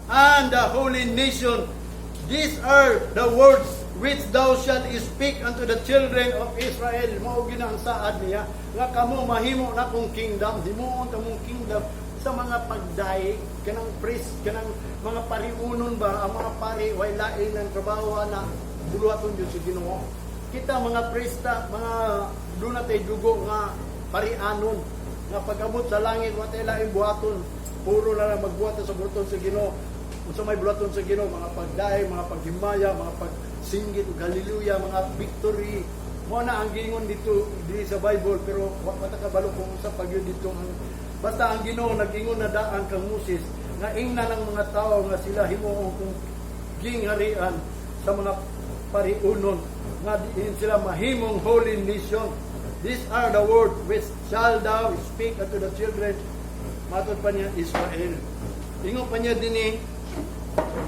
and a holy nation. These are the words which thou shalt speak unto the children of Israel." Mao gyud ang saad niya nga kamo mahimo na kong kingdom, himuon ta mong kingdom sa mga pagdayeg, kanang priest, kanang mga pariunon ba, ang mga pari way lain ng trabaho na buluhaton gyud sa Ginoo. Kita mga prista, mga duna tay dugo nga parianon nga pag-abot sa langit wa tay laing buhaton, puro na lang magbuhat sa buhaton sa Ginoo. Unsa may buhaton sa Ginoo? Mga pagdayeg, mga paghimaya, mga pagsinggit ug hallelujah, mga victory. Mo na ang giingon dito diri sa Bible, pero wa pa ta kabalo kung unsa pa gyud dito ang. Basta ang Ginoo nag-ingon na daan kang Moses nga ingna ng mga tao nga sila himuon kung gingharian sa mga pariunon, nga diin sila mahimong holy nation. "These are the words which shall thou speak unto the children," matod pa niya, "Israel." Ingon pa niya dinhi,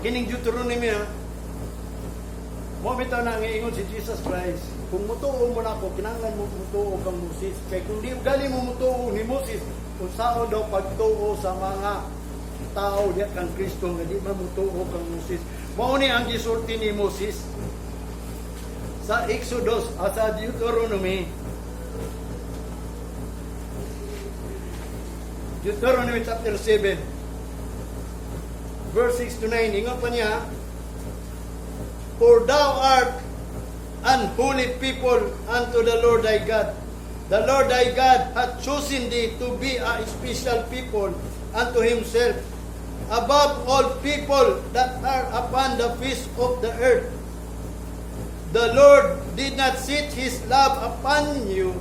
kining Deuteronomy ha, mo bitaw na ang ingon si Jesus Christ, kung mutuo mo nako, kinahanglan mo mutuo kang Moses. Kay kung di gali mo mutuo ni Moses, unsaon daw pagtuo sa mga tao diya kang Kristo nga di man mutuo kang Moses? Mao ni ang gisulti ni Moses sa Exodus, sa Deuteronomy. Deuteronomy chapter 7 verse 6 to 9, ingon pa niya, "For thou art an holy people unto the Lord thy God. The Lord thy God hath chosen thee to be a special people unto himself, above all people that are upon the face of the earth. The Lord did not set his love upon you,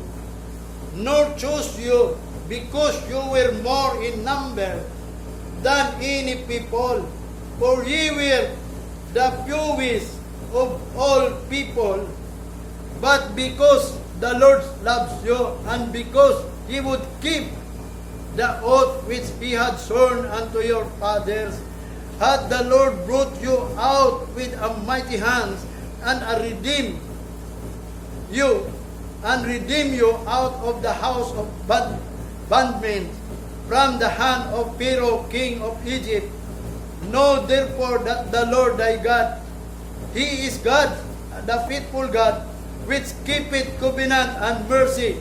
nor choose you, because you were more in number than any people. For ye were the fewest of all people, but because the Lord loves you, and because he would keep the oath which he had sworn unto your fathers, hath the Lord brought you out with a mighty hand and a redeem you and redeem you out of the house of bondmen, from the hand of Pharaoh, king of Egypt. Know therefore that the Lord thy God, he is God, the faithful God, which keepeth covenant and mercy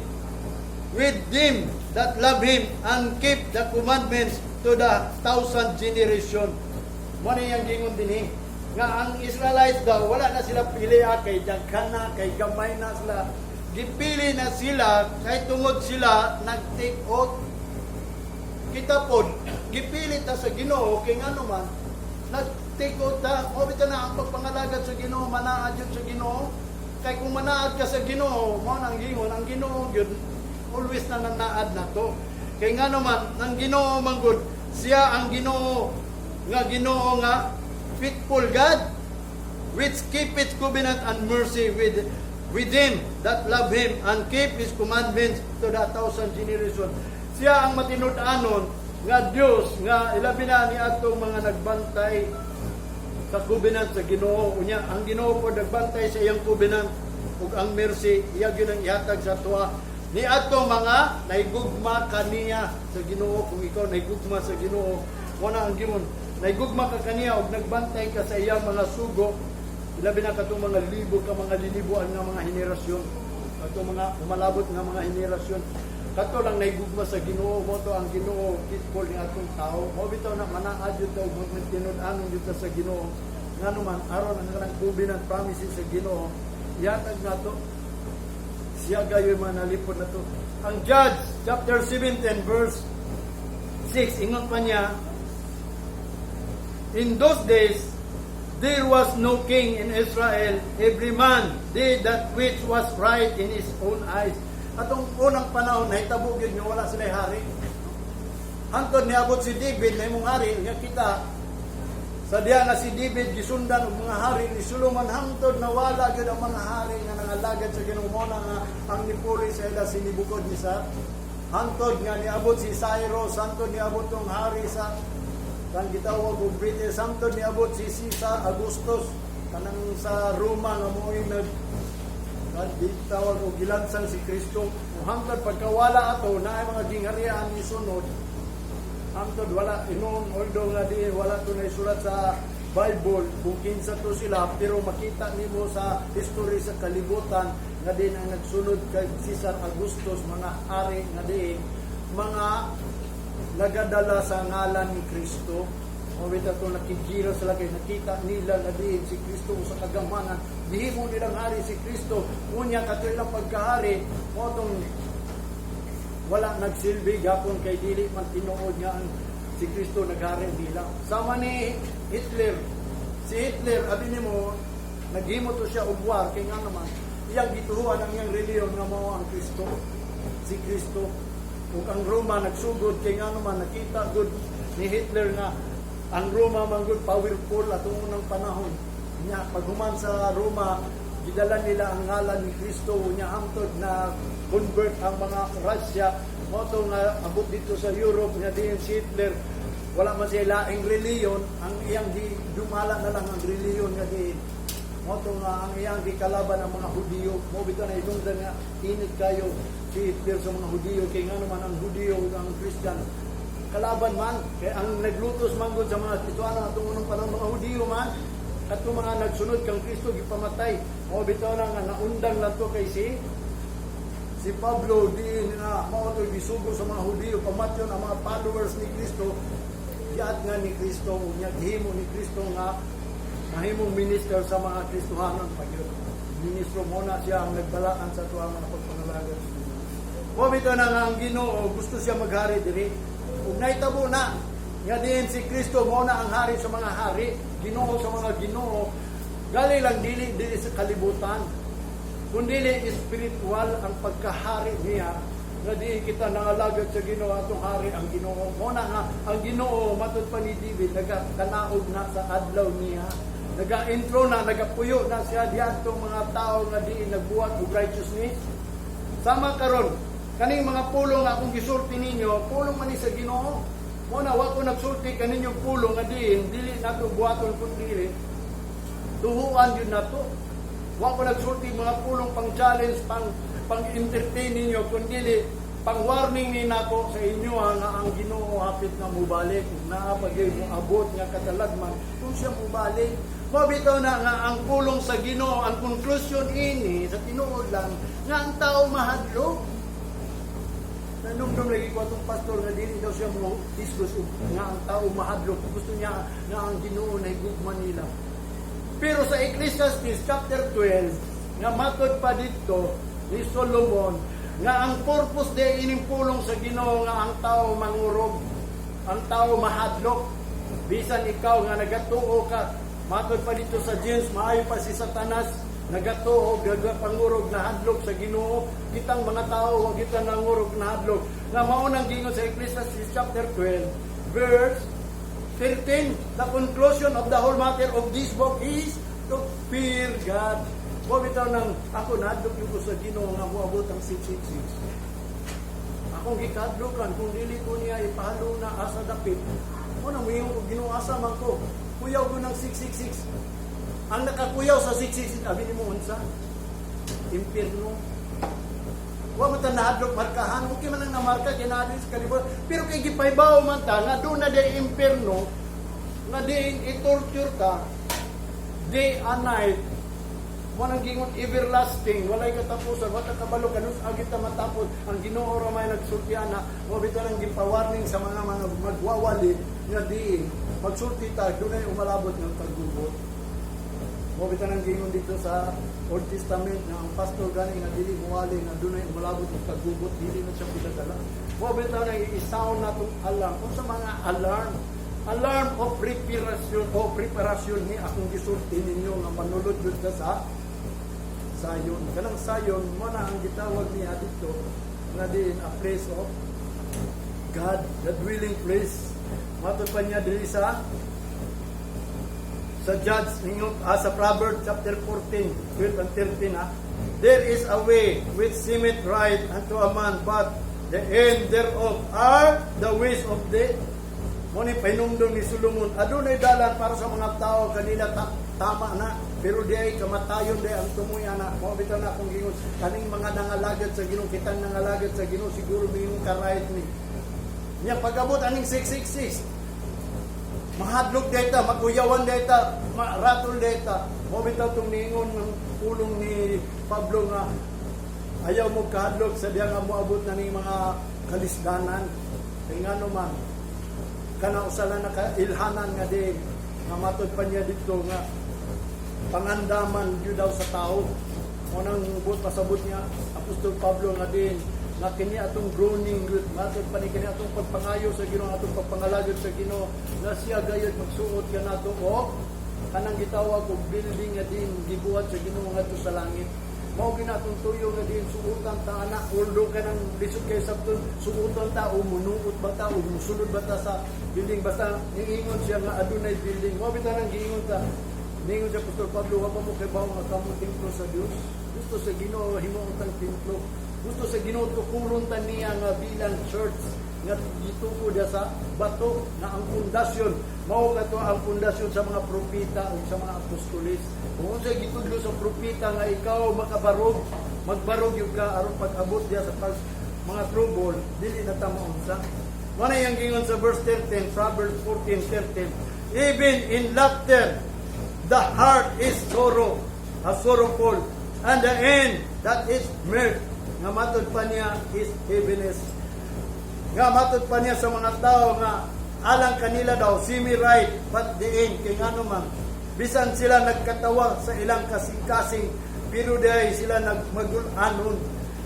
with them that love him and keep the commandments to the thousand generation." Mo na yung gingon dinhi nga ang Israelites daw wala na sila pili, kay daghan na, kay gamay na sila. Gipili na sila kay tungod sila nag-take oath. Kita pod gipili ta sa Ginoo kay ngano man nag-take oath ta. O bitaw na ang pagpangalagad sa Ginoo, manaad yun sa Ginoo. Kay kung manaad ka sa Ginoo, mao nang gingon ang Ginoo gyud always na nanaad na to. Kay ngano man nang Ginoo man gud siya ang Ginoo nga Ginoo nga faithful God, which keepeth covenant and mercy with them that love him and keep his commandments to the thousand generation. Siya ang matinud-anon nga Dios nga ilabi na ni atong mga nagbantay sa covenant sa Ginoo. Unya ang Ginoo po nagbantay sa iyang covenant ug ang mercy iya gyud ang ihatag sa tuwa ni atong mga nahigugma kaniya sa Ginoo. Kung ikaw nahigugma sa Ginoo, mo na ang gingon, nahigugma ka kaniya ug nagbantay ka sa iyang mga sugo, ilabi na katong mga libo ka mga lilibuan nga mga henerasyon, katong mga umalabot nga mga henerasyon. Kato lang nahigugma sa Ginoo mo to ang Ginoo faithful ni atong tao. Mo bitaw na manaad jud ta ug magtinud-anon jud ta sa Ginoo, ngano man aron ang kanang covenant promises sa Ginoo ihatag nato. Siya gayoy manalipod na to. Ang Judge chapter 17 verse 6, ingon pa niya, "In those days there was no king in Israel. Every man did that which was right in his own eyes." Atong unang panahon, nahitabo gyud nga wala sila hari. Hantod niabot si David na imong hari nga kita sa diya nga si David gisundan og mga hari ni Solomon hangtod nawala gyud ang mga hari nga nangalagad sa Ginoo. Mo na nga ang nipuli sa ila si Nebuchadnezzar. Hangtod nga niabot si Cyrus, hangtod niabot tong hari sa kan gitawag og British, hangtod niabot si Caesar Augustus kanang sa Roma nga mo'y nag kan gitawag og gilansang si Kristo. Kung hangtod pagkawala ato na ay mga gingharian ni sunod. Hangtod wala inon, although nga di wala to naisulat sa Bible kung kinsa to sila, pero makita nimo sa history sa kalibutan nga din ang nagsunod kay Caesar Augustus, mga hari nga diin mga nagadala sa ngalan ni Kristo. O bitaw to nakikira sila kay nakita nila nga diin si Kristo sa kagamanan. Gihimo nilang hari si Kristo. Unya kato ilang pagkahari mao tong wala nagsilbi gapon kay dili man tinuod nga ang si Kristo naghari nila. Sama ni Hitler. Si Hitler, abi nimo, naghimo to siya og war kay nga naman iyang gituhuan ang iyang relihiyon nga mao ang Kristo. Si Kristo. Ug ang Roma nagsugod kay nga naman nakita gud ni Hitler nga ang Roma man gud powerful atong unang panahon. Nya paghuman sa Roma, gidala nila ang ngalan ni Kristo, nya hangtod na convert ang mga Russia, mao to nga abot dito sa Europe nga diin si Hitler wala man siya laing relihiyon, ang iyang di dumala na lang ang relihiyon nga diin mao to nga ang iyang gikalaban ang mga Hudiyo. Mao bitaw na inungdan nga init kayo si Hitler sa mga Hudiyo kay nga naman ang Hudiyo ug ang Christian kalaban man, kay ang naglutos man gud sa mga Kristohano atong unang panahon mga Hudiyo man. Katong mga nagsunod kang Kristo gipamatay. Mao bitaw na nga naundang lang to kay si Pablo diin nga mao to gisugo sa mga Hudiyo pamatyon ang mga followers ni Kristo. Giat nga ni Kristo, unya gihimo ni Kristo nga mahimong minister sa mga Kristohanon pa gyud. Ministro mo na siya ang nagbalaan sa tuang mga pagpangalagad. Mao bitaw na nga ang Ginoo gusto siya maghari diri. Ug nahitabo na nga diin si Kristo mo na ang hari sa mga hari, Ginoo sa mga Ginoo. Gali lang dili dili sa kalibutan, kundili espiritual ang pagkahari niya nga di kita nangalagad sa Ginoo, atong hari ang Ginoo. Mo na nga ang Ginoo, matud pa ni David, nagakanaog na sa adlaw niya. Naga-intro na, nagapuyo na siya diadtong mga tao nga di nagbuhat og righteousness. Sama karon, kaning mga pulong nga akong gisulti ninyo, pulong man ni sa Ginoo. Mo na wa ko nagsulti kaninyong pulong nga diin dili nato buhaton, kun dili tuhuan yun nato. Wa ko nagsulti mga pulong pang challenge, pang pang entertain ninyo, kundi pang warning ni nako sa inyo ha, nga ang Ginoo hapit na mubalik, ug naa pa gyud mo abot nga katalagman kung siya mubalik. Mao bitaw na nga ang pulong sa Ginoo, ang conclusion ini sa tinuod lang nga ang tao mahadlok. Nanumdum lagi ko atong pastor nga dili daw siya mo discuss og nga ang tao mahadlok. Gusto niya nga ang Ginoo na higugma nila. Pero sa Ecclesiastes chapter 12, nga matod pa dito ni Solomon, nga ang purpose de ining pulong sa Ginoo nga ang tao mangurog, ang tao mahadlok. Bisan ikaw nga nagatuo ka, matod pa dito sa James, maayo pa si Satanas, nagatuo, nagapangurog, nahadlok sa Ginoo. Kitang mga tao, wag kita nangurog, nahadlok. Nga mao nang gingon sa Ecclesiastes chapter 12, verse 13, the conclusion of the whole matter of this book is to fear God. Mo bitaw nang ako nahadlok yung ko sa Ginoo nga moabot ang 666. Akong gikadlokan kung dili ko niya ipahalo na asa dapit. Mo nang muingon ko, "Ginoo, asa man ko?" Kuyaw ko ng 666. Ang nakakuyaw sa 666, abi nimo unsa? Impierno. Wa man ta nahadlok markahan, okay man ang namarka kay naa sa kalibutan. Pero kay gipaybaw man ta nga doon na di impierno, nga di i-torture ka day and night. Mo nang gingon everlasting, walay katapusan, wa ta kabalo kanus agi ta matapos. Ang Ginoo ra may nagsulti ana. Mo bitaw nang gipa-warning sa mga magwawali nga diin magsulti ta dunay umalabot ng kagubot. Mo bitaw nang gingon dito sa Old Testament nga ang pastor gani nga dili muwali nga dunay umalabot ng kagubot, dili na siya pinadala. Mo bitaw nang i-sound natong alarm kung sa mga alarm alarm o preparasyon ni akong gisulti ninyo nga manulod jud ka sa sayon. Kanang sayon mo na ang gitawag niya dito nga diin a place of God, the dwelling place. Matod pa niya diri sa Judge ninyo, sa Proverbs chapter 14, 12 and 13 ha. "There is a way which seemeth right unto a man, but the end thereof are the ways of death." Mo ni pahinumdum ni Solomon, adunay dalan para sa mga tao kanila tama na, pero di ay kamatayon di ang tumuya na. Mao bitaw na akong gingon, kaning mga nangalagad sa Ginoo, kitang nangalagad sa Ginoo, siguro mingon ka right ni. Nya pag-abot aning 666, mahadlok data, maguyawan data, maratol data. Mao bitaw tong niingon ng pulong ni Pablo nga ayaw mo kahadlok sa diya nga moabot na ning mga kalisdanan. Kay ngano man, kana usa lang na kailhanan nga di nga matod pa niya dito nga pangandaman gyud daw sa tao. Mao nang buot pasabot niya Apostol Pablo nga din nga kini atong groaning gyud, matod pa ni kini atong pagpangayo sa Ginoo, atong pagpangalagad sa Ginoo nga siya gayud magsuot kanato o kanang gitawag og building nga din gibuhat sa Ginoo ngadto sa langit. Mao gina atong tuyo nga din suotan ta ana, although kanang lisod kay sabton suotan ta o munuot ba ta o musulod ba ta sa building, basta niingon siya nga adunay building. Mao bitaw nang giingon ta, niingon siya Apostol Pablo, wa pa mo kay nga kamo templo sa Dios. Gusto sa Ginoo himuon tang templo. Gusto sa Ginoo tukuron ta niya nga bilang church nga gituko diya sa bato na ang pundasyon mao kato ang pundasyon sa mga propeta ug sa mga apostoles. Kung unsay gitudlo sa propeta nga ikaw makabarog, magbarog gyud ka aron pag-abot diya sa pag mga trouble, dili na ta maunsa. Mao na iyang giingon sa verse 13, Proverbs 14:13, "Even in laughter the heart is sorrowful, and the end that is mirth," nga matod pa niya, "is heaviness." Nga matod pa niya sa mga tao nga alang kanila daw semi right, but the end, kay ngano man, bisan sila nagkatawa sa ilang kasing-kasing, pero diay sila nagmagul-anon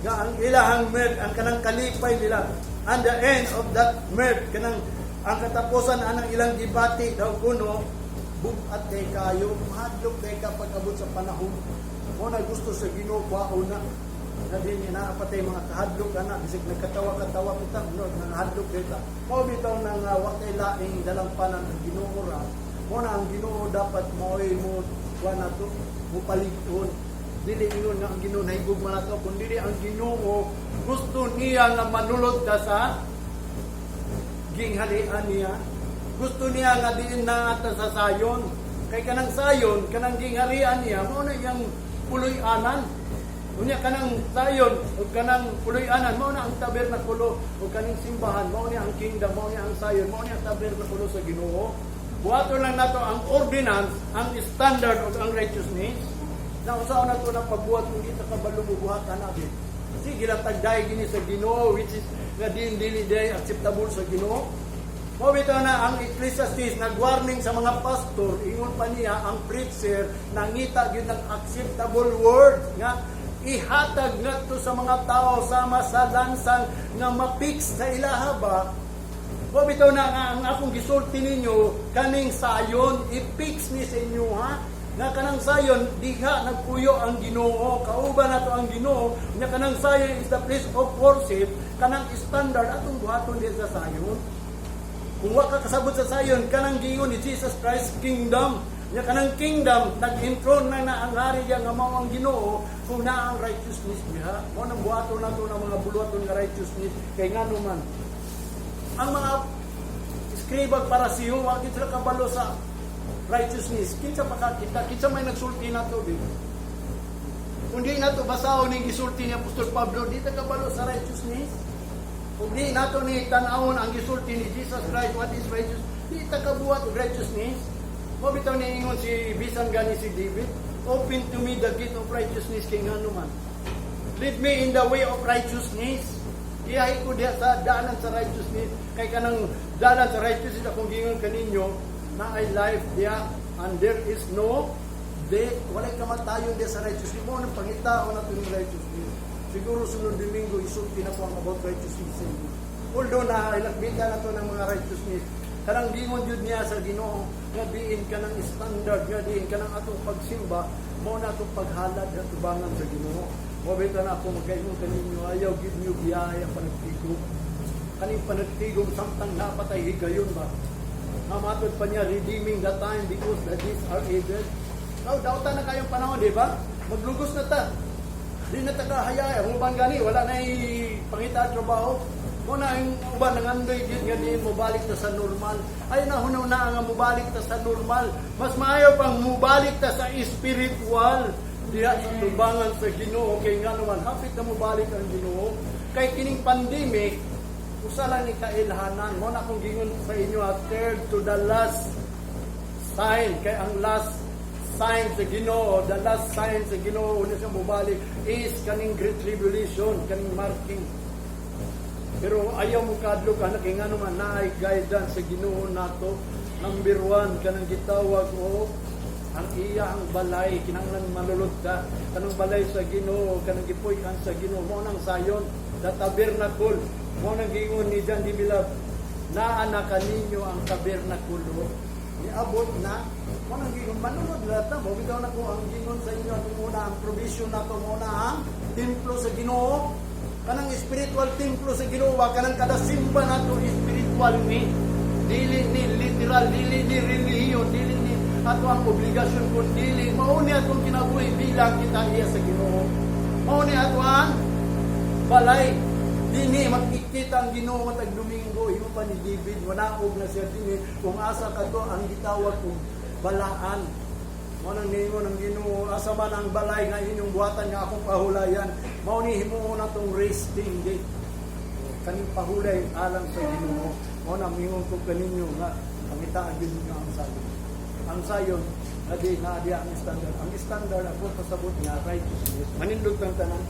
nga ang ilahang mirth, ang kanang kalipay nila, and the end of that mirth, kanang ang katapusan anang ilang gibati daw kuno bugat kay kayo, mahadlok kay ka pag-abot sa panahon. Mao na gusto sa Ginoo kwaon na na din naa pa tay mga kahadlok ana, bisag nagkatawa-katawa kita no, nangahadlok kita. Mao bitaw nang wa kay laing dalampanan ang Ginoo ra. Mao na ang Ginoo dapat maoy mo kuan nato, mo palig-on. Dili ingon nga ang Ginoo nahigugma nato, kun dili ang Ginoo gusto niya nga manulod ta sa ginghalian niya. Gusto niya nga diin na ta sa sayon. Kay kanang sayon, kanang gingharian niya, mao na iyang puloy-anan. Unya kanang sayon ug kanang puloy-anan, mao na ang tabernakulo ug kaning simbahan, mao niya ang kingdom, mao niya ang sayon, mao niya ang tabernakulo sa Ginoo. Buhaton lang nato ang ordinance, ang standard ug ang righteousness. Na unsaon nato na pagbuhat kung di ta kabalo mo buhat ana bi? Sige lang tagday gini sa Ginoo, which is nga din dili day acceptable sa Ginoo. Mao bitaw na ang Ecclesiastes nag-warning sa mga pastor, ingon pa niya ang preacher nangita gyud ng acceptable word nga ihatag ngadto sa mga tao sama sa lansang nga mapix sa ilaha ba. Mao bitaw na nga ang akong gisulti ninyo kaning sayon, i-fix ni sa inyo ha, nga kanang sayon diha nagpuyo ang Ginoo, kauban nato ang Ginoo. Nya kanang sayon is the place of worship. Kanang standard atong buhaton diha sa sayon. Kung wa ka kasabot sa sayon, kanang giingon ni Jesus Christ, kingdom. Nya kanang kingdom, nag-enthrone na na ang hari diya nga mao ang Ginoo kung naa ang righteousness diha. Mao nang buhaton nato ng mga buluhaton nga righteousness, kay ngano man, ang mga eskribag Parisiyo, wa gid sila kabalo sa righteousness. Kinsa pa ka kita, kinsa may nagsulti nato di? Kung di nato basahon ning gisulti ni Apostol Pablo, di ta kabalo sa righteousness. Kung di nato ni tan-awon ang gisulti ni Jesus Christ, what is righteous, di ta kabuhat og righteousness. Mao bitaw niingon si bisan gani si David, "Open to me the gate of righteousness," kay ngano man, lead me in the way of righteousness. Giyahi ko diha sa daanan sa righteousness. Kay kanang daanan sa righteousness, akong giingon kaninyo, naay life diha and there is no death. Walay kamatayon diha sa righteousness. Mao nang pangitaon nato yung righteousness. Siguro sunod Domingo isulti na ko ang about righteousness sa inyo. Although na ilakbita na to ng mga righteousness, kanang gingon jud niya sa Ginoo nga diin kanang standard nga diin kanang atong pagsimba, mao na atong paghalad at tubangan sa Ginoo. Mao bitaw na ako magkaingon kaninyo, ayaw gid niyo biyahe ang panagtigom. Kaning panagtigom samtang napatay higayon ba. Nga matod pa niya, redeeming the time because the days are evil. Now, dauta na kayong panahon, di ba? Maglugos na ta. Di na ta kahaya. Ang uban gani, wala na pangita trabaho. Mo na ang uban nangandoy gyud nga di mobalik ta sa normal. Ay na hunaw na nga mobalik ta sa normal. Mas maayo pang mobalik ta sa spiritual diha sa tubangan sa Ginoo, kay nga naman hapit na mobalik ang Ginoo. Kay kining pandemic Usa lang ni kailhanan. Mao na akong gingon sa inyo, a third to the last sign, kay ang last sign sa Ginoo, the last sign sa Ginoo una siya mobalik is kaning Great Tribulation, kaning marking. Pero ayaw mo kadlok anak, kay ngano man naay guidance sa Ginoo nato. Number one, kanang gitawag o ang iya ang balay, kinahanglan malulod ka. Kanang balay sa Ginoo, kanang gipuy-an sa Ginoo, mao nang sayon, the tabernacle. Mao nang gingon ni John D. Bilab, naa na kaninyo ang tabernakulo. Niabot na, mao nang gingon, manunod lahat na. Mao bitaw na ko ang gingon sa inyo, atong una ang provision nato, mao na ang templo sa Ginoo. Kanang spiritual templo sa Ginoo, kanang kada simba nato spiritual ni, dili ni literal, dili ni relihiyon, dili ni ato ang obligasyon, kun dili mao ni atong kinabuhi bilang kita iya sa Ginoo. Mao ni ato ang balay. Dini makikita ang Ginoo matag Domingo, imo pa ni David, wanaog na siya dini kung asa kato ang gitawag og balaan. Mao nang ningon ang Ginoo, "Asa man ang balay nga inyong buhatan nga akong pahulayan?" Mao ni himuon natong resting gate. Kaning pahulay alang sa Ginoo. Mao na mingon ko kaninyo nga pangitaan gyud ninyo ang sayon. Ang sayon na di na di ang standard. Ang standard ako pasabot nga righteousness. Manindot ang tanan.